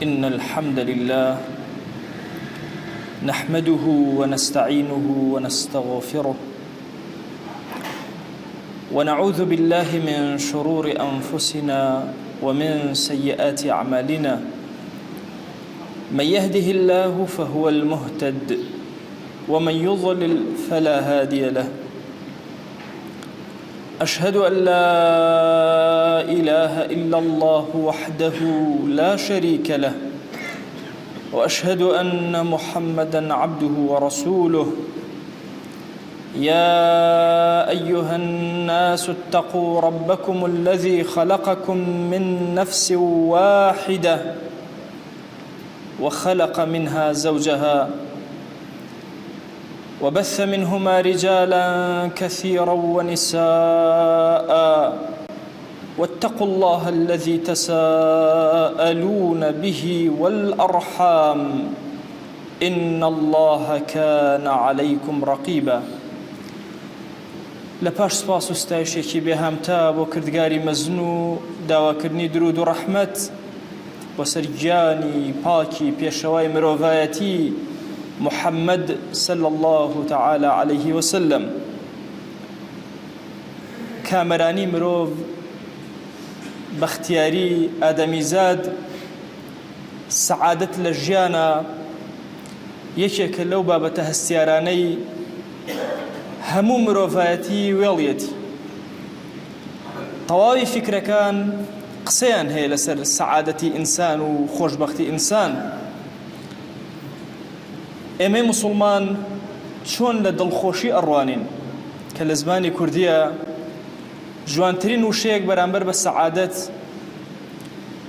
إن الحمد لله نحمده ونستعينه ونستغفره ونعوذ بالله من شرور أنفسنا ومن سيئات أعمالنا من يهده الله فهو المهتد ومن يضلل فلا هادي له أشهد أن لا إله إلا الله وحده لا شريك له وأشهد أن محمدا عبده ورسوله يا أيها الناس اتقوا ربكم الذي خلقكم من نفس واحدة وخلق منها زوجها وبث منهما رجالا كثيرا ونساء واتقوا الله الذي تساءلون به والأرحام إن الله كان عليكم رقيبا لە پاش سپاس و ستایشێکی بێهامتا بۆ کردگاری مەزن و داواکردنی درود و ڕەحمەت بۆ سەر گیانی پاکی پێشەوای مرۆڤایەتی محمد صلی اللە تعالی علیه وسلم کامەرانی مرۆڤ بەختیاری ئادەمیزاد سەعادەت لە ژیانە یەکێکە لەو بابەتە هەستیارانەی هەموو مرۆڤایەتی وێڵیەتی تەواوی فیکرەکان قسەیان هەیە لەسەر سەعادەتی ئینسان و خۆشبەختی ئینسان. ئێمەی موسڵمان چۆن لە دڵخۆشی ئەڕوانین کە لە زمانی کوردیە جوانترین وشەیەک بەرامبەر بە سەعادەت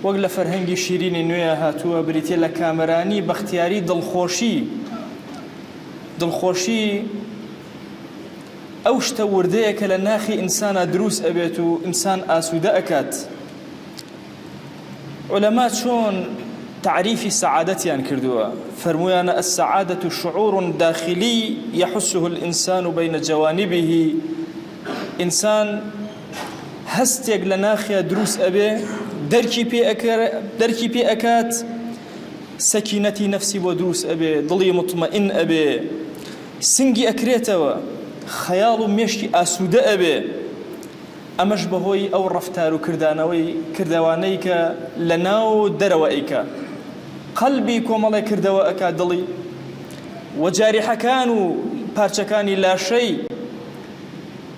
وەک لە فەرهەنگی شیرینی نوێ هاتووە بریتیە لە کامەرانی بەختیاری دڵخۆشی دڵخۆشی ئەو شتە وردەیە کە لە ناخی ئینسانا دروست ئەبێت و ئینسان ئاسوودە ئەکات. عولەما چۆن تەعریفی سەعادەتیان کردووە؟ فەرموویانە السعادة شعور داخلی یحسه الانسان بین جوانبه ئینسان هەستێک لە ناخیا دروست ئەبێ دەرکی پێ دەرکی پێ ئەکات سەکینەتی نەفسی بۆ دروست ئەبێ دڵی مطمئن ئەبێ سنگی ئەکرێتەوە، خەیاڵ و مێشکی ئاسوودە ئەبێ، ئەمەش بەهۆی ئەو ڕەفتار و کردانەوەی کردەوانەی کە لە ناو و دەرەوە ئەیکا. قەلبی کۆمەڵێ کردەوە ئەکا دڵی و جاریحەکان و پارچەکانی لاشەی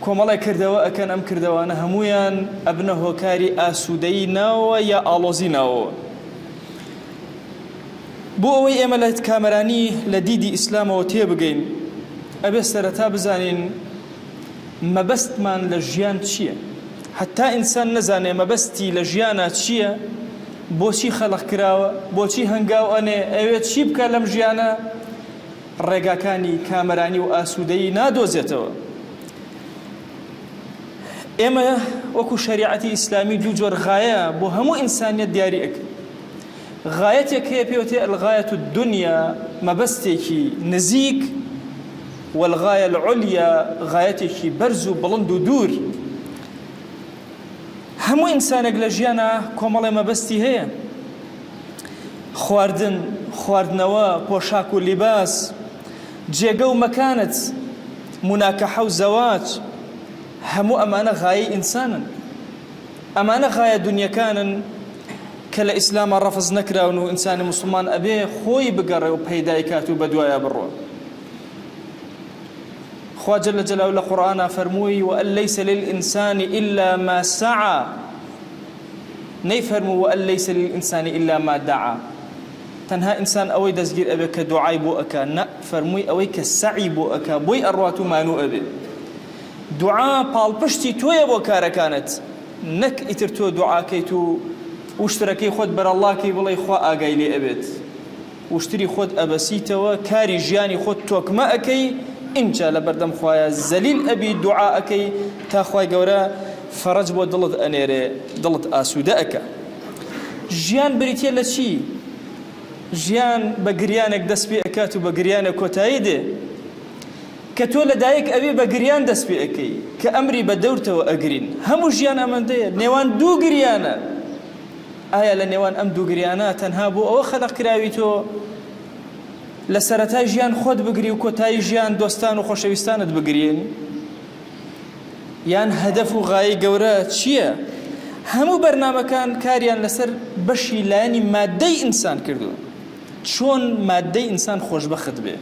کۆمەڵێ کردەوە ئەکەن ئەم کردەوانە هەموویان ئەبنە هۆکاری ئاسوودەیی ناوەوە یا ئاڵۆزی ناوەوە. بۆ ئەوەی ئێمە لە کامەرانی لە دیدی ئیسلامەوە تێبگەین، ئەبێ سەرەتا بزانین مەبەستمان لە ژیان چییە؟ هەتا ئینسان نەزانێ مەبەستی لە ژیانا چییە، بۆچی خەلق کراوە، بۆچی هەنگاو ئەنێ، ئەیەوێ چی بکا لەم ژیانە، ڕێگاکانی کامەرانی و ئاسوودەیی نادۆزێتەوە. ئێمە وەکو شەریعەتی ئیسلامی دوو جۆر غایە بۆ هەموو ئینسانیەت دیاری ئەکەین. غایەتێک هەیە پێی وترێ الغایە الدنیا مەبەستێکی نزیک والغایە العلیا غایەتێکی بەرز و بڵند و دوور. هەموو ئینسانێک لە ژیانا کۆمەڵێ مەبەستی هەیە، خواردن، خواردنەوە، پۆشاک و لیباس، جێگە و مەکانت، موناکەحە و زەواج، هەموو ئەمانە غایەی ئینسانن. ئەمانە غایە دونیەکانن کە لە ئیسلاما ڕەفز نەکراون و ئینسانی موسڵمان ئەبێ خۆی بگەڕێ و پەیدای کات و بەدوایا بڕوا. خوا جل جلاله لە قورئانا فەرمووی وأن ليس للإنسان إلا ما سعى نەیفەرموو وأن ليس للإنسان إلا ما دعا تەنها ئینسان ئەوەی دەستگیر ئەبێ کە دوعای بۆ ئەکا نە فەرمووی ئەوەی کە سەعی بۆ ئەکا بۆی ئەڕوات و مانوو ئەبێ. دوعا پاڵپشتی تۆیە بۆ کارەکانت نەک ئیتر تۆ دوعاکەیت و وشترەکەی خۆت بەرەڵا کەی بڵێی خوا ئاگای لێ ئەبێت وشتری خۆت ئەبەسیتەوە کاری ژیانی خۆت تۆکمە ئەکەی ئینجا لەبەردەم خوایە زەلیل ئەبی دوعا ئەکەی تا خوای گەورە فەرەج بۆ دڵت ئەنێرێ دڵت ئاسوودە ئەکا ژیان بریتیە لە چی؟ ژیان بە گریانێک دەست پێ ئەکات و بە گریانێک کۆتایی دێ. کە تۆ لە دایک ئەبی بە گریان دەست پێ ئەکەی کە ئەمری بە دەورتەوە ئەگرین هەموو ژیان ئەمەندەیە نێوان دوو گریانە. ئایا لە نێوان ئەم دوو گریانە تەنها بۆ ئەوە خەلق کراوی تۆ لە سەرەتای ژیان خۆت بگری و کۆتایی ژیان دۆستان و خۆشەویستانت بگرین؟ یان هەدەف و غایەی گەورە چییە؟ هەموو بەرنامەکان کاریان لەسەر بەشی لایەنی مادەی ئینسان کردووە. چۆن مادەی ئینسان خۆشبەخت بێ؟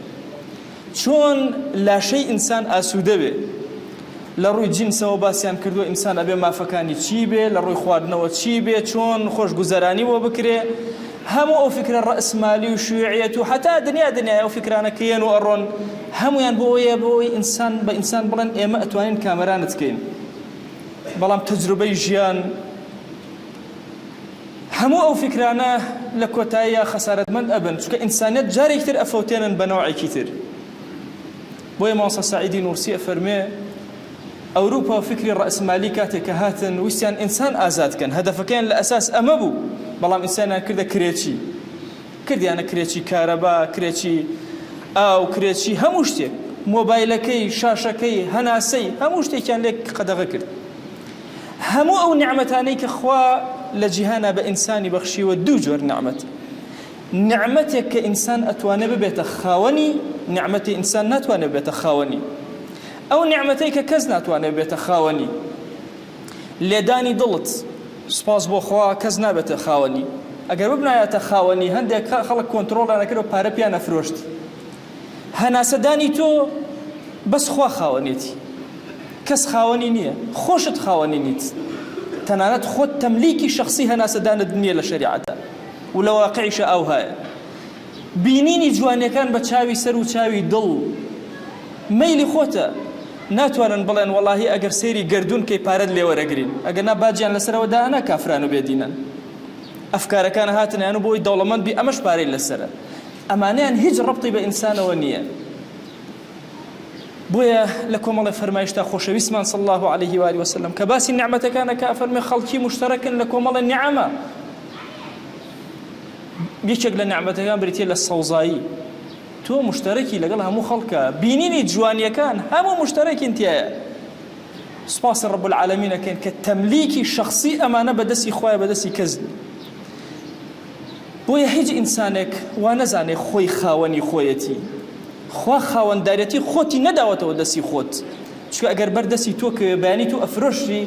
چۆن لاشەی ئینسان ئاسوودە بێ؟ لە ڕووی جنسەوە باسیان کردووە ئینسان ئەبێ مافەکانی چی بێ، لە ڕووی خواردنەوە چی بێ، چۆن خۆشگوزەرانی بۆ بکرێ، هەموو ئەو فیکرە ڕەئسمالی و شیوعیەت و هەتا دنیا دنیای ئەو فیکرانە کە یەن و ئەڕۆن هەموویان بۆ ئەوەیە بۆ ئەوەی ئینسان بە ئینسان بڵێن ئێمە ئەتوانین کامەرانت کەین بەڵام تەجروبەی ژیان هەموو ئەو فیکرانە لە کۆتاییا خەسارەتمەند ئەبن چونکە ئینسانیەت جارێکی تر ئەفەوتێنن بە نەوعێکی تر. بۆیە مامۆستا سەعیدی نوورسی ئەفەرموێ، ئەوروپا و فیکری ڕەئسمالی کاتێک کە هاتن ویستیان ئینسان ئازاد کەن، هەدەفەکەیان لە ئەساس ئەمە بوو، بەڵام ئینسانیان کردە کرێچی. کردیانە کرێچی کارەبا، کرێچی ئاو، کرێچی هەموو شتێک. مۆبایلەکەی، شاشەکەی، هەناسەی، هەموو شتێکیان لێ قەدەغە کرد. هەموو ئەو نیعمەتانەی کە خوا لە جیهانا بە ئینسانی بەخشیوە دوو جۆر نیعمەت. نیعمەتێک کە ئینسان ئەتوانێ ببێتە خاوەنی، نیعمەتی ئینسان ناتوانێ ببێتە خاوەنی. ئەو نیعمەتەی کە کەس ناتوانێ ببێتە خاوەنی، لێدانی دڵت، سوپاس بۆ خوا کەس نابێتە خاوەنی. ئەگەر ببنایەتە خاوەنی هەندێک خەڵک کۆنترۆڵیان ئەکرد و پارە پیان ئەفرۆشت. هەناسەدانی تۆ بەس خوا خاوەنێتی. کەس خاوەنی نییە، خۆشت خاوەنی نیت. تەنانەت خۆت تەملیکی شەخسی هەناسەدانت نییە لە شەریعەتا. و لە واقعیشا ئاوهایە. بینینی جوانیەکان بە چاوی سەر و چاوی دڵ مەیلی خۆتە. ناتوانن بڵێن وەڵاهی ئەگەر سەیری گەردوون کەی پارەت لێ وەرەگرین. ئەگەر نا باجیان لەسەرەوە دائەنا کافران و بێدینان. ئەفکارەکان هاتنە یان و بۆی دەوڵەمەند بی ئەمەش پارەی لەسەرە. ئەمانەیان هیچ ڕەبتی بە ئینسانەوە نییە. بۆیە لە کۆمەڵێ فەرمایشتا خۆشەویستمان صلی اللە علیه و آله وسلم کە باسی نیعمەتەکان ئەکا ئەفەرموێ خەڵکی موشتەرەکن لە کۆمەڵێ نیعمە یەکێک لە نیعمەتەکان بریتیە لە سەوزایی تۆ مشتەرەکی لەگەڵ هەموو خەڵکە بینینی جوانیەکان هەموو مشتەرەکین تایە سپاسی رب العالمین ئەکەین کە تەملیکی شخصی ئەمانە بەدەستی خوایە بەدەستی کەس بۆیە هیچ ئینسانێک وا نەزانێ خۆی خاوەنی خۆیەتی خوا خاوەندارێتی خۆتی نەداوەتەوە دەستی خۆت چونکە ئەگەر بەر دەستی تۆ کەوێ بەیانی تۆ ئەفرۆشری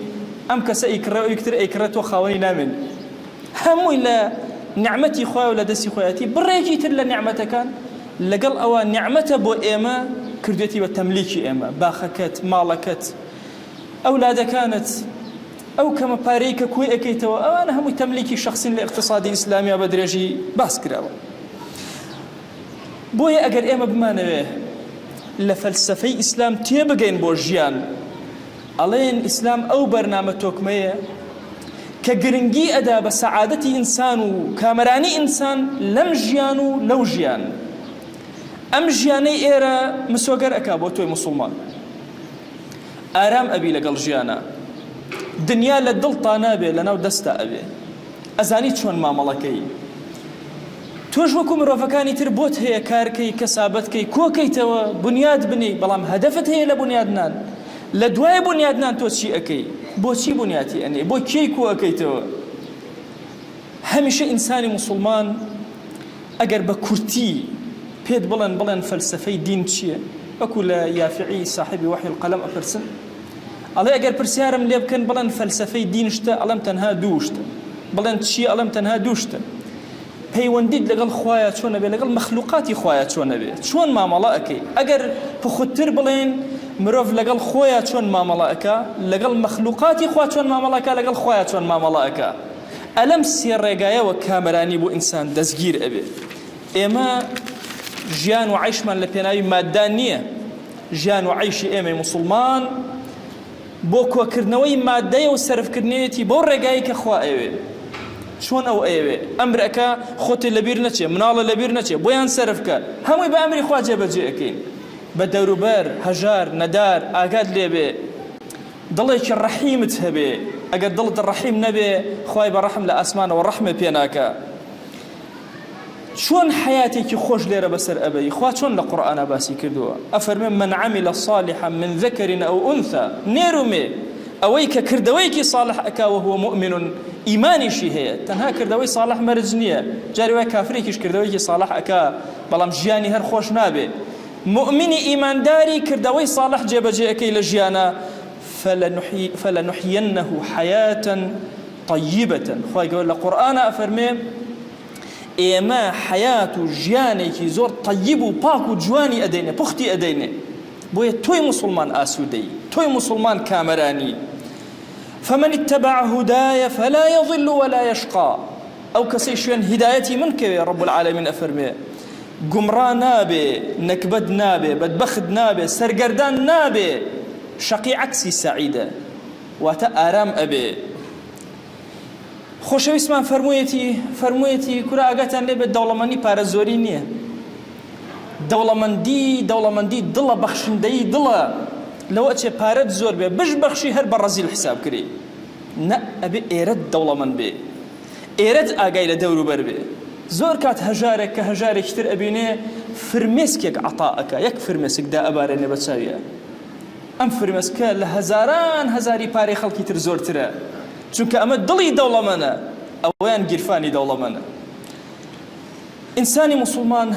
ئەم کەسە ئەیکڕێ ئەوی تر ئەیکڕێ تۆ خاوەنی نامێنی هەمووی لە نعمەتی خوایە و لە دەستی خۆیەتی بڕێکی تر لە نعمەتەکان لەگەڵ ئەوە نعمەتە بۆ ئێمە کردێتی بە تەملیکی ئێمە باخەکەت ماڵەکەت ئەولادەکانت ئەو کەمە پارەی کە کۆی ئەکەیتەوە ئەوانە هەمووی تەملیکی شخصین لە اقتصادی ئیسلامیا بە درێژی باس کراوە بۆیە ئەگەر ئێمە بمانەوێ لە فەلسەفەی ئیسلام تێبگەین بۆ ژیان، ئەڵێن ئیسلام ئەو بەرنامە تۆکمەیە کە گرنگی ئەدا بە سەعادەتی ئینسان و کامەرانی ئینسان لەم ژیان و لەو ژیان. ئەم ژیانەی ئێرە مسۆگەر ئەکا بۆ تۆی موسوڵمان. ئارام ئەبی لەگەڵ ژیانا. دنیا لە دڵتا نابێ لەناو دەستا ئەبێ. ئەزانی چۆن مامەڵە کەی. تۆش وەکو مرۆڤەکانی تر بۆت هەیە کار کەی کەسابەت کەی کۆکەیتەوە بنیاد بنێی بەڵام هەدەفت هەیە لە بنیادنان لە دوای بنیادنان تۆ چی ئەکەی بۆچی بنیاتی ئەنێی بۆ کێی کۆ ئەکەیتەوە هەمیشە ئینسانی موسڵمان ئەگەر بە کورتی پێت بڵێن بڵێن فەلسەفەی دین چییە وەکو لە یافعی ساحبی وحی القلم ئەپرسن ئەڵێ ئەگەر پرسیارم لێ بکەن بڵێن فەلسەفەی دین شتە ئەڵێم تەنها دوو شتە بڵێن چییە ئەڵێم تەنها دوو شتە پەیوەندیت لەگەڵ خوایە چۆن ئەبێ لەگەڵ مەخلوقاتی خوایە چۆن ئەبێ چۆن مامەڵە ئەکەی ئەگەر پوختتر بڵێین مرۆڤ لەگەڵ خۆیا چۆن مامەڵە ئەکا لەگەڵ مەخلوقاتی خوا چۆن مامەڵە ئەکا لەگەڵ خوایە چۆن مامەڵە ئەکا ئەلەم سێ ڕێگایەوە کامەرانی بۆ ئینسان دەستگیر ئەبێ ئێمە ژیان و عەیشمان لە پێناوی ماددا نییە ژیان و عەیشی ئێمەی موسڵمان بۆ کۆکردنەوەی مادەیە و سەرفکردنیەتی بەو ڕێگایەی کە خوا ئەیەوێ چۆن ئەو ئەیەوێ ئەمر ئەکا خۆت لەبیر نەچێ مناڵە لەبیر نەچێ بۆیان سەرف کە هەمووی بە ئەمری خوا جێبەجێ ئەکەین بە دەوروبەر هەژار نەدار ئاگات لێبێ دڵێکی ڕەحیمت هەبێ ئەگەر دڵت ڕەحیم نەبێ خوای بە ڕەحم لە ئاسمانەوە ڕەحمێ پێ ناکا چۆن حەیاتێکی خۆش لێرە بەسەر ئەبەی خوا چۆن لە قورئانا باسی کردووە ئەفەرمێ من عمل صالحا من ذکر او انثى نێر و مێ ئەوەی کە کردەوەیەکی صالح ئەکا وهو مؤمن. ئیمانیشی هەیە، تەنها کردەوەی ساڵح مەرج نییە، جاری وایە کافرێکیش کردەوەیەکی ساڵح ئەکا بەڵام ژیانی هەر خۆش نابێ. موئمینی ئیمانداری کردەوەی ساڵح جێبەجێ ئەکەی لە ژیانا، فلنحینه حیاة طیبە، خوای گەورە لە قورئانا ئەفەرموێ ئێمە حەیات و ژیانێکی زۆر تەیب و پاک و جوانی ئەدەینێ، پوختی ئەدەینێ. بۆیە تۆی موسڵمان ئاسوودەی، تۆی موسڵمان کامەرانی. فمن اتبع هدای فلا یضل ولا یشقی، ئەو کەسەی شوێن هیدایەتی من کەوێ، رب العالمین ئەفەرموێ، گومڕا نابێ، نەکبەت نابێ، بەدبەخت نابێ، سەرگەردان نابێ، شەقی عەکسی سەعیدە، واتە ئارام ئەبێ. خۆشەویستمان فەرموویەتی، فەرموویەتی، کورە ئاگاتان لێ بێت دەوڵەمەنی پارە زۆری نییە، دەوڵەمەندی دەوڵەمەندی دڵە، بەخشندەیی دڵە، لەوە ئەچێ پارەت زۆر بێ بشبەخشی هەر بە ڕەزیل حساب کرێی، نە ئەبێ ئێرەت دەوڵەمەند بێ، ئێرەت ئاگای لە دەوروبەر بێ. زۆر کات هەژارێک کە هەژارێکی تر ئەبینێ فرمێسکێک عەتا ئەکا، یەک فرمێسک دائەبارێنێ بە چاویا، ئەم فرمێسکە لە هەزاران هەزاری پارەی خەڵکی تر زۆرترە، چونکە ئەمە دڵی دەوڵەمەنە، ئەوەیان گیرفانی دەوڵەمەنە. ئینسانی موسڵمان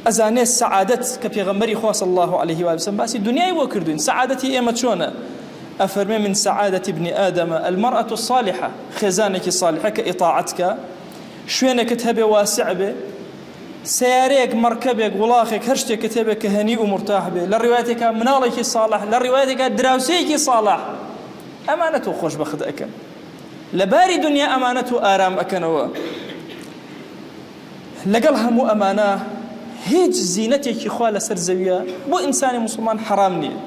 ئەزانێ سەعادەت کە پێغەمبەری خوا صلی اللە علیه و سلم باسی دنیای بۆ کردوین سەعادەتی ئێمە چۆنە ئەفەرمێ من سعادة ابن آدم المرأة الصالحة خێزانێکی صالحە کە ئیطاعەت کە شوێنێکت هەبێ واسع بێ سیارەیەک مەرکەبێک وڵاخێک هەر شتێکت هەبێ کە هەنی و مرتاح بێ لە ڕیوایەتێکا مناڵێکی صالح لە ڕیوایەتێکا دراوسێیەکی صالح ئەمانە تۆ خۆشبەخت ئەکەن لە باری دنیا ئەمانە تۆ ئارام ئەکەنەوە لەگەڵ هەموو ئەمانە هیچ زینەتێکی خوا لەسەر زەویە بۆ ئینسانی موسڵمان حەرام نییە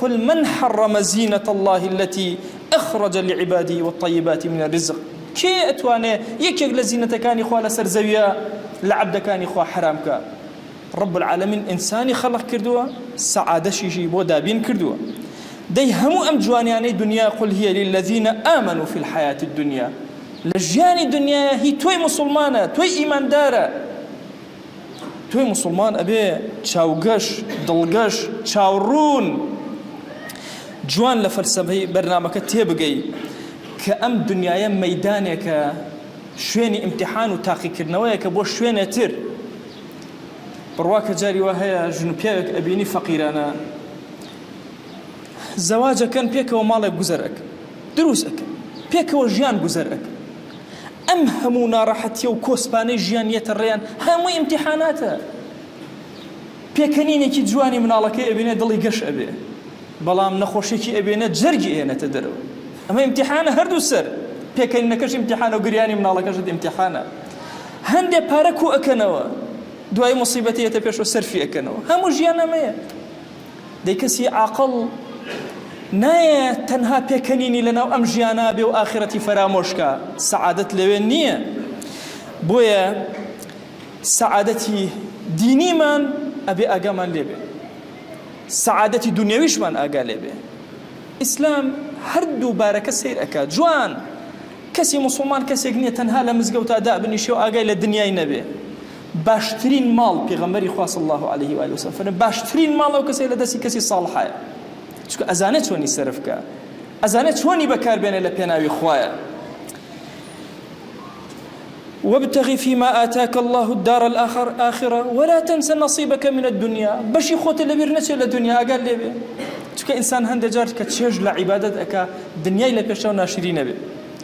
قل من حرم زینة الله التي أخرج لعباده والطيبات من الرزق کێ ئەتوانێ یەکێک لە زینەتەکانی خوا لەسەر زەویە لە عەبدەکانی خوا حەرام کە رب العالمین ئینسانی خەڵق کردووە سەعادەشیشی بۆ دابین کردووە دەی هەموو ئەم جوانیانەی دنیا قل هي للذین آمنوا في الحیاة الدنیا لە ژیانی دنیایا هی تۆی موسڵمانە، تۆی ئیماندارە. تۆی موسڵمان ئەبێ چاوگەش، دڵگەش، چاوڕوون، جوان لە فەلسەفەی بەرنامەکە تێبگەی کە ئەم دنیایە مەیدانێکە، شوێنی ئیمتیحان و تاقیکردنەوەیەکە بۆ شوێنێ تر. بڕوا کە جاری وا هەیە ژن و پیاوێک ئەبینی فەقیرانە زەواج ئەکەن پێکەوە ماڵێک گوزەر ئەکەن. دروست ئەکەن پێکەوە ژیان گوزەر ئەکەن ئەم هەموو ناڕەحەتیە و کۆسپانەی ژیان یەتە ڕێیان هەمووی ئیمتیحاناتە پێکەنینێکی جوانی مناڵەکەی ئەبینێ دڵی گەش ئەبێ بەڵام نەخۆشیێکی ئەبێنێ جەرگی ئێنێتە دەرەوە ئەمە ئیمتیحانە هەردوو سەر پێکەنینەکەش ئیمتیحانە و گریانی مناڵەکەشت ئیمتیحانە هەندێ پارە کو ئەکەنەوە دوای مصیبەتی یەتە پێش و سەرفی ئەکەنەوە هەموو ژیان ئەمەیە دەی کەسی عاقڵ نایە تەنها پێکەنینی لەناو ئەم ژیانە بێ و ئاخرەتی فەرامۆش کا، سەعادەت لەوێ نییە. بۆیە سەعادەتی دینیمان ئەبێ ئاگامان لێ بێ، سەعادەتی دونیەویشمان ئاگا لێ بێ. ئیسلام هەردوو بارەکە سەیر ئەکا جوان. کەسی موسڵمان کەسێک نییە تەنها لە مزگەوتا دابنیشێ و ئاگای لە دنیای نەبێ. باشترین ماڵ پێغەمبەری خوا صلی اللە علیه و آله وسلم فەرمی باشترین ماڵ ئەو کەسەیە لە دەستی کەسی ساڵحایە چونکە ئەزانێ چۆنی سەرف کە ئەزانێ چۆنی بەکار بێنێ لە پێناوی خوایە وابتغ فيما آتاك الله الدار الآخر آخرة ولا تنس نصيبك من الدنيا بەشی خۆت لەبیر نەچێت لە دنیا ئەگەر لێبێ چونکە ئینسان هەندێک جار کە چێژ لە عیبادەت ئەکا دنیای لە پێشەوە ناشرینە بێ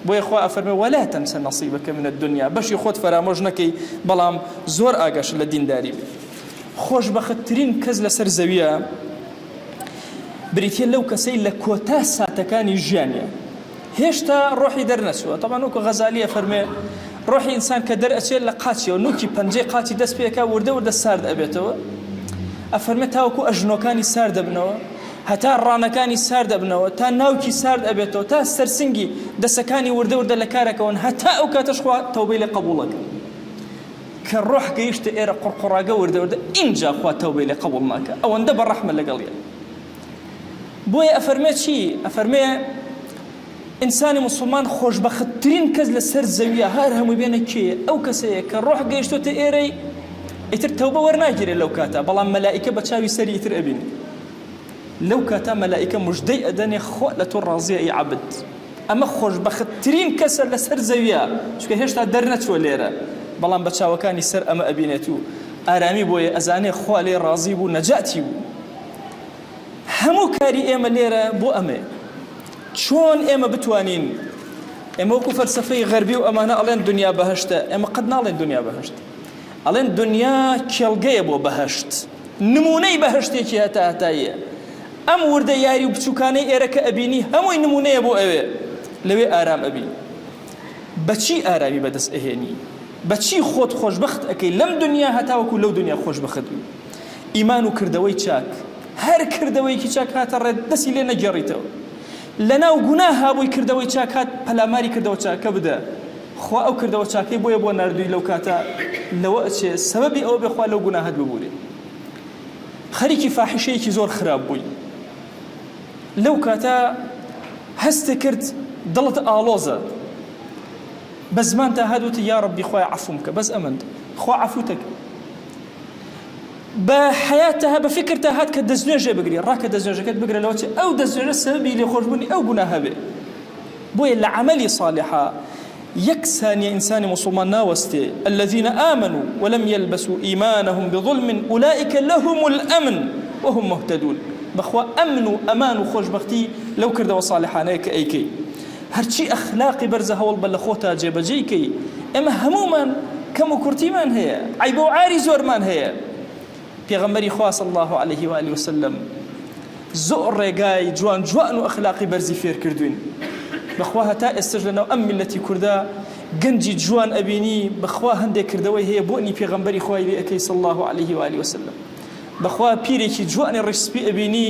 بۆیە خوا ئەفەرمێ ولا تنس نصیبک من الدنیا بەشی خۆت فەرامۆش نەکەی بەڵام زۆر ئاگاشت لە دینداری بێ خۆشبەختترین کەس لەسەر زەویە بریتیە لەو کەسەی لە کۆتا ساتەکانی ژیانە هێشتا ڕۆحی دەرنەچووە تەبعەن وەکو غەزالی ئەفەرمێ ڕۆحی ئینسان کە دەرئەچێت لە قاچیەوە نوکی پەنجەی قاچی دەست پێکا وردە وردە سارد ئەبێتەوە ئەفەرمێ تاوەکو ئەژنۆکانی سارد دەبنەوە هەتا ڕانەکانی سارد ئەبنەوە، تا ناوکی سارد ئەبێتەوە، تا سەرسنگی دەسەکانی وردە وردە لە کار ئەکەون، هەتا ئەو کاتەش خوا تەوبەی لێ قەبووڵ ئەکا. کە ڕۆح گەیشتە ئێرە قوڕقوڕاگە وردە وردە ئینجا خوا تەوبەی لێ قەبووڵ ناکا، ئەوەندە بە ڕەحمە لەگەڵیا. بۆیە ئەفەرمێ چی؟ ئەفەرمێ ئینسانی موسڵمان خۆشبەختترین کەس لە سەر زەویە هەر هەمووی بێنە کێیە؟ ئەو کەسەیە کە ڕۆح گەیشتۆتە ئێرەی ئیتر تەوبە وەرناگیرێ لەو کاتە، بەڵام مەلائیکە بە چاوی سەری ئیتر ئەبینێ. لەو کاتە مەلائیکە مژدەی ئەدەنێ خوا لە تۆ ڕازیە ئی عەبد. ئەمە خۆشبەختترین کەسە لەسەر زەویە، چونکە هێشتا دەرنەچووە لێرە، بەڵام بە چاوەکانی سەر ئەمە ئەبینێت و ئارامی بۆیە، ئەزانێ خوا لێی ڕازی بوو نەجاتی بوو. هەموو کاری ئێمە لێرە بۆ ئەمەیە. چۆن ئێمە بتوانین، ئێمە وەکو فەلسەفەی غەربی و ئەمانە ئەڵێن دنیا بەهەشتە، ئێمە قەت ناڵێن دنیا بەهەشتە. ئەڵێن دنیا کێڵگەیە بۆ بەهەشت، نموونەی بەهەشتێکی هەتاهەتاییە. ئەم وردە یاری و بچووکانەی ئێرە کە ئەبینی هەمووی نموونەیە بۆ ئەوێ، لەوێ ئارام ئەبی. بە چی ئارامی بەدەست ئەهێنی؟ بە چی خۆت خۆشبەخت ئەکەی لەم دنیا هەتاوەکو لەو دنیا خۆشبەخت بی؟ ئیمان و کردەوەی چاک. هەر کردەوەیەکی چاک هاتە ڕێت دەستی لێ نەگێڕیتەوە. لەناو گوناها بووی کردەوەی چاک هات پەلاماری کردەوە چاکە بدە. خوا ئەو کردەوە چاکەی بۆیە بۆ ناردووی لەو کاتە لەوە ئەچێ سەبەبی ئەوە بێ خوا لەو گوناهەت ببورێ. خەریکی فاحیشەیەکی زۆر خراپ بووی لەو کاتە هەستت کرد دڵت ئاڵۆزە بە زمانتا هات وتی یا ڕەبی خوایە عەفوم بکە بەس ئەمەند خوا عەفوتە کرد بە حەیاتتا بە فکرتا هات کە دەستنوێژێ بگری ڕاکە دەستنوێژەکەت بگرە لەوە چێ ئەو دەستنوێژە سەبەبی لێخۆشبوونی ئەو گوناهە بێ بۆیە لە عەمەلی صالحا یەک سانیە ئینسانی موسوڵمان ناوەستێ، الذین آمنوا ولم یلبسوا ایمانهم بظلم اولئک لهم الامن وهم مهتدون، بەخوا ئەمن و ئەمان و خۆشبەختی لەو کردەوە صالحانەیە کە ئەیکەی. هەرچی ئەخلاقی بەرزە هەوڵبە لە خۆتا جێبەجێی کەی، ئێمە هەموومان کەم و کورتیمان هەیە، عەیبە و عاری زۆرمان هەیە، پێغەمبەری خوا صلی اللە علیه و آله وسلم زۆر ڕێگای جوان جوان و ئەخلاقی بەرزی فێر کردوین بەخوا هەتا ئێستش لەناو ئەم میللەتی کوردە گەنجی جوان ئەبینی بەخوا هەندێک کردەوەی هەیە بۆنی پێغەمبەری خوای لێ ئەکەی صلی اللە علیه و آله وسلم بەخوا پیرێکی جوانی ڕیش سپی ئەبینی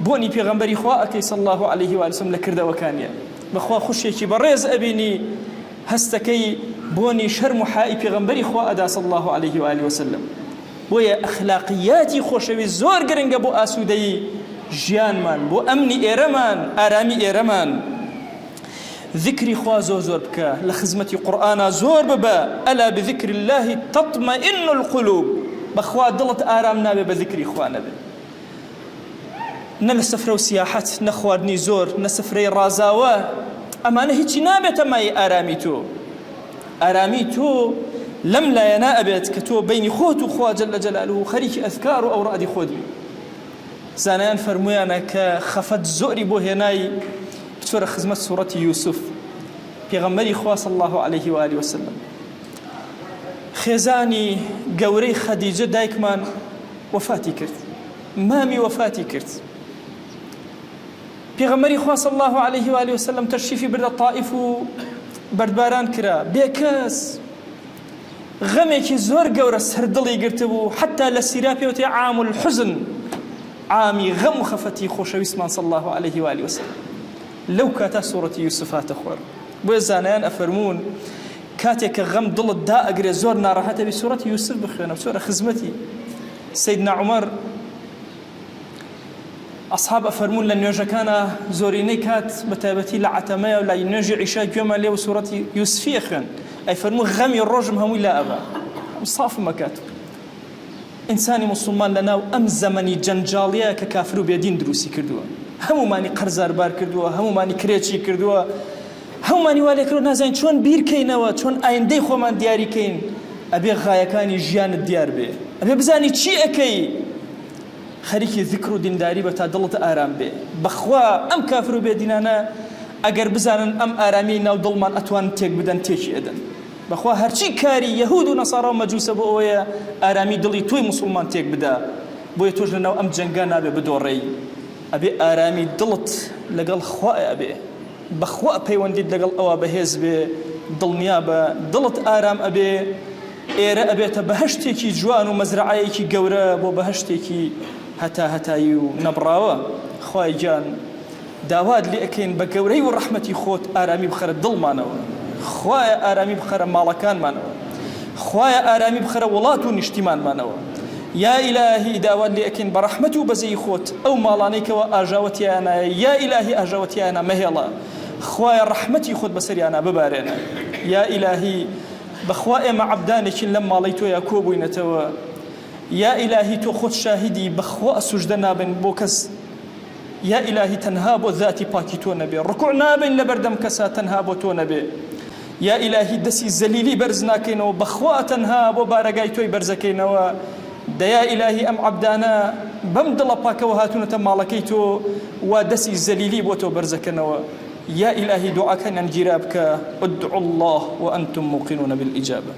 بۆنی پێغەمبەری خوا ئەکەی صلی اللە علیه و آله وسلم لە کردەوەکانیان بەخوا خوشێکی بەڕێز ئەبینی هەستەکەی بۆنی شەرم و حای پێغەمبەری خوا ئەدا صلی اللە علیه و آله وسلم بۆیە ئەخلاقیاتی خۆشەویست زۆر گرنگە بۆ ئاسوودەیی ژیانمان، بۆ ئەمنی ئێرەمان، ئارامی ئێرەمان. ذکری خوا زۆر زۆر بکە، لە خزمەتی قورئانا زۆر ببە، الا بذکر اللە تطمئن القلوب، بەخوا دڵت ئارام نابێ بە ذکری خوا نەبێ. نە لە سفرە و سیاحەت، نە خواردنی زۆر، نە سفرەی ڕازاوە، ئەمانە هیچی نابێتە مایەی ئارامی تۆ. ئارامی تۆ لەم لایەنە ئەبێت کە تۆ بەینی خۆت و خوا جل جلاله خەریکی ئەذکار و ئەورادی خۆت بی. زانایان فەرموویانە کە خەفەت زۆری بۆ هێنای بچۆرە خزمەت سوڕەتی یوسف پێغەمبەری خوا صلی الله علیه و آله وسلم خێزانی گەورەی خەدیجە دایکمان وەفاتی کرد مامی وەفاتی کرد پێغەمبەری خوا صلی اللە علیه و آله وسلم تەشریفی بردە تائیف و بەردباران کرا بێکەس غەمێکی زۆر گەورە سەر دڵی گرتبوو حتا لە سیرا پێوتێ عام الحزن عامی غەم و خەفەتی خۆشەویستمان صلی الله علیه و آله وسلم لەو کاتا سوڕەتی یوسف هاتە خوار بۆیە زانایان ئەفەرموون کاتێک کە غەم دڵت دائەگرێ زۆر ناڕەحەتە بی سوڕەتی یوسف بخوێنە بچۆرە خزمەتی سەیدنا عومەر ئەسحاب ئەفەرموون لە نوێژەکانا زۆرینەی کات بە تایبەتی لە عەتەمەیە و لای نوێژی عیشا گوێمان لێ و سوڕەتی یوسفی ئەخوێن ئەیفەرموو غەمی ڕۆژم هەمووی لا ئەبا سافم ئەکات ئینسانی موسڵمان لەناو ئەم زەمەنی جەنجاڵیە کە کافر و بێدین دروستی کردووە هەموومانی قەرزاربار کردووە هەموومانی کرێچی کردووە هەموومانی وا لێکردووە نازانین چۆن بیرکەینەوە چۆن ئایندەی خۆمان دیاریکەین ئەبێ غایەکانی ژیانت دیار بێ ئەبێ بزانی چی ئەکەی خەریکی زیکر و دینداری بە تا دڵت ئارام بێ بەخوا ئەم کافر و بێدینانە ئەگەر بزانن ئەم ئارامیەی ناو دڵمان ئەتوانن تێک بدەن تێکی ئەدەن بەخوا هەرچی کاری یەهود و نەسارا و مەجوسە بۆ ئەوەیە ئارامی دڵی تۆی موسڵمان تێک بدا بۆیە تۆش لەناو ئەم جەنگا نابێ بدۆڕێی ئەبێ ئارامی دڵت لەگەڵ خوا ئەبێ بەخوا پەیوەندیت لەگەڵ ئەوا بەهێز بێ دڵنیابە دڵت ئارام ئەبێ ئێرە ئەبێتە بەهەشتێکی جوان و مەزرەعەیەکی گەورە بۆ بەهەشتێکی هەتا هەتایی و نەبڕاوە خوای گیان داوات لێ ئەکەین بە گەورەی و ڕەحمەتی خۆت ئارامی بخەرە دڵمانەوە خوایە ئارامی بخەرە ماڵەکانمانەوە خوایە ئارامی بخەرە وڵات و نیشتیمانمانەوە یا ئیلاهی داوات لێ ئەکەین بە ڕەحمەت و بەزەی خۆت ئەو ماڵانەی کەوا ئاژاوە تیایانایە یا ئیلاهی ئاژاوە تیایانا مەهێڵە خوایە ڕەحمەتی خۆت بەسەریانا ببارێنە یا ئیلاهی بەخوا ئێمە عەبدانێکین لەم ماڵەی تۆیا کۆبووینەتەوە یا ئیلاهی تۆ خۆت شاهیدی بەخوا سوژدە نابەین بۆ کەس. یا ئیلاهی تەنها بۆ زاتی پاکی تۆ نەبێ، ڕکوع نابەین لەبەردەم کەسا تەنها بۆ تۆ نەبێ، یا ئیلاهی دەسی زەلیلی بەرز ناکەینەوە بەخوا تەنها بۆ بارەگای تۆی بەرزەکەینەوە، دە یا ئیلاهی ئەم عەبدانە بەم دڵە پاکەوە هاتوونەتە ماڵەکەی تۆ وا دەسی زەلیلی بۆ تۆ بەرزەکەنەوە، یا ئیلاهی دوعاکانیان گیرا بکە، ادعوا اللە وانتم موقنون بالاجابە.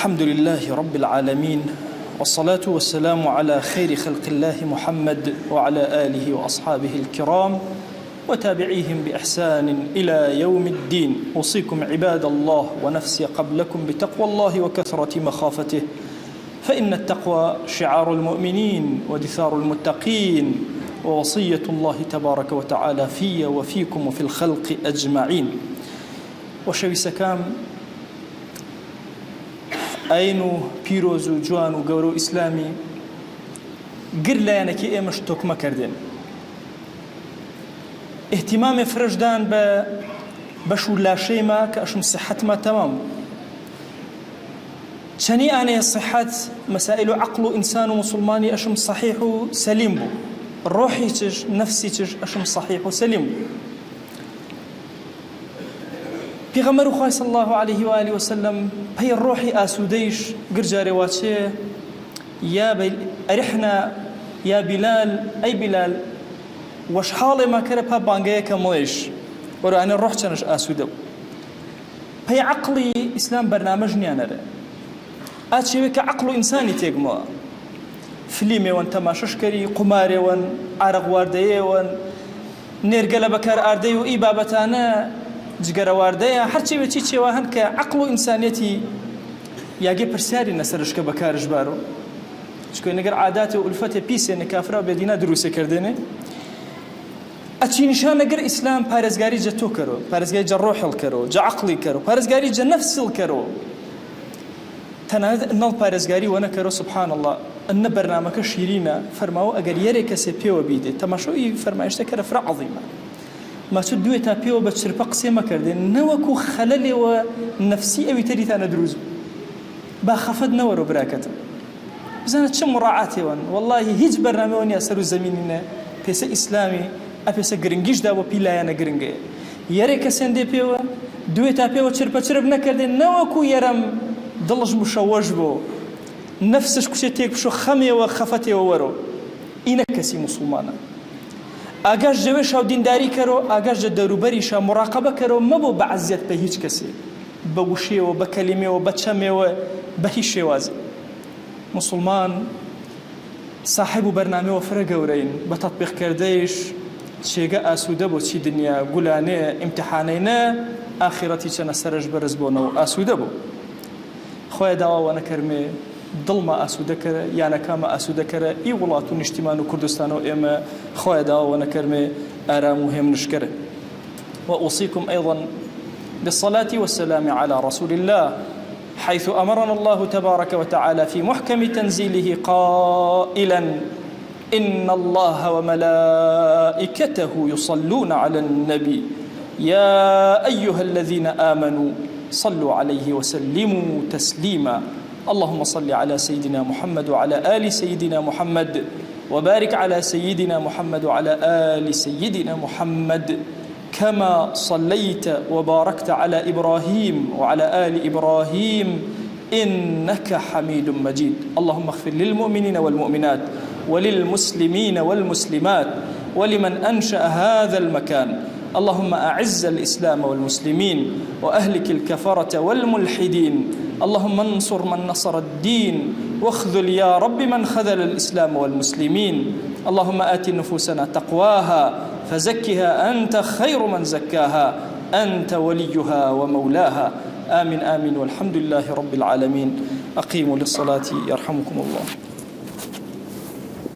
الحمد لله رب العالمين والصلاة والسلام على خير خلق الله محمد وعلى آله وأصحابه الكرام وتابعيهم بإحسان إلى يوم الدين أوصيكم عباد الله ونفسي قبلكم بتقوى الله وكثرة مخافته فإن التقوى شعار المؤمنين ودثار المتقين ووصية الله تبارك وتعالى في وفيكم وفي الخلق أجمعين وشويسكام ئاین و پیرۆز و جوان و گەورە و ئیسلامی گر لایەنەکی ئێمەش تۆکمە کردێن ئیهتیمامێ فرەش دان بە بەش و لاشەی ما کە ئەشم سحەتما تەمام بوو چەنی ئانەیە سحەت مەسائل و عەقڵ و ئینسان و موسڵمانی ئەشم سەحیح و سەلیم بوو ڕۆحی چش نەفسی چش ئەشم سەحیح و سەلیم بوو پێغەمبەر خوای صلی الله علیه و آله وسلم پەی ڕۆحی ئاسوودەیش گر جارێ واچێ یا ئەرحنا یا بلال ئەی بلال وەش حاڵێ ماکەرە پا بانگەیە کە مڵێش وەرە ئەنێ ڕۆح چەنش ئاسوودە بوو پەی عەقڵی ئیسلام بەرنامەش نیانەرێ ئاچێوێ کە عەقڵ و ئینسانی تێگمەوە فلیمێوەن تەماشەش کەری قومارێوەن عارەق واردەیەوەن نێرگەلە بەکار ئاردەی و ئی بابەتانە جگەرە واردەیە هەرچێوێ چی چێوە هەن کە عەقڵ و ئینسانیەتی یاگێ پرسیاری نەسەرشکە بەکارش بارۆ چکۆ نەگەر عاداتێ و ئولفەتێ پیسێ نە کافرا و بێدینا دروسێ کردێنێ ئەچی نیشان نەگەر ئیسلام پارێزگاری جە تۆ کەرۆ پارێزگاری جە ڕۆحڵ کەرۆ جە عەقڵی کەرۆ پارێزگاری جە نەفسڵ کەرۆ تەنانەت ئەنەڵ پارێزگاری وەنە کەرۆ سبحان اللە ئەنە بەرنامەکە شیرینە فەرماوە ئەگەر یەرێ کەسێ پێوە بیدێ تەماشۆ ئی فەرمایشتە کەرە فرە عەظیمە ماچو دوێ تا پێوە بە چرپە قسێ مەکردێ نەوەکو خەلەلێوە نەفسی ئەوی تەریتانە دروست بوو با خەفەت نەوەرۆ براکەتم بزانە چ مڕاعاتێوەن وەڵاهی هیچ بەرنامەوە نیە سەرو زەمینی نە پێسە ئیسلامی ئەپێسە گرنگیش دا بۆ پی لایەنە گرنگەیە یەرێ کەسێن دێ پێوە دوێ تا پێوە چرپە چرپ نەکردێ نەوەکو یەرەم دڵش مشەوەش بۆ نەفسش کوچێ تێک بشۆ خەمێوە خەفەتێوە وەرۆ ئینە کەسی موسڵمانە ئاگاش جەوێ شاو دینداری کەرۆ ئاگاش جە دەوروبەریشا مڕاقەبە کەرۆ مەبۆ بە عەزیەت پێ هیچ کەسێ بە وشێوە بە کەلیمێوە بە چەمێوە بە هیچ شێوازێ موسڵمان ساحێب و بەرنامەوە فرە گەورەین بە تەتبیق کردەیش چێگە ئاسوودە بۆ چی دنیا گولانێ ئیمتحانەی نە ئاخیرەتی چەنە سەرش بەرز بۆنەوە ئاسوودە بۆ خوایە داوا وەنە کەرمێ دڵما ئاسوودە کەرە یانەکامە ئاسوودە کەرە ئی وڵات و نیشتیمان و کوردستانەوە ئێمە خوایە داوا وەنە کەرمێ ئارام و هێمنش کەرە وأوصيكم أيضا بالصلاة والسلام على رسول الله حيث أمرنا الله تبارك وتعالى في محكم تنزيله قائلا إن الله وملائكته يصلون على النبي يا أيها الذين آمنوا صلوا عليه وسلموا تسليما اللهم صل على سيدنا محمد وعلى آل سيدنا محمد وبارك على سيدنا محمد وعلى آل سيدنا محمد كما صليت وباركت على إبراهيم وعلى آل إبراهيم إنك حميد مجيد اللهم اغفر للمؤمنين والمؤمنات وللمسلمين والمسلمات ولمن أنشأ هذا المكان اللهم أعز الإسلام والمسلمين وأهلك الكفرة والملحدين اللهم انصر من نصر الدين واخذل يا رب من خذل الإسلام والمسلمين اللهم آت نفوسنا تقواها فزكها أنت خير من زكاها أنت وليها ومولاها آمين آمين والحمد لله رب العالمين أقيموا للصلاة يرحمكم الله.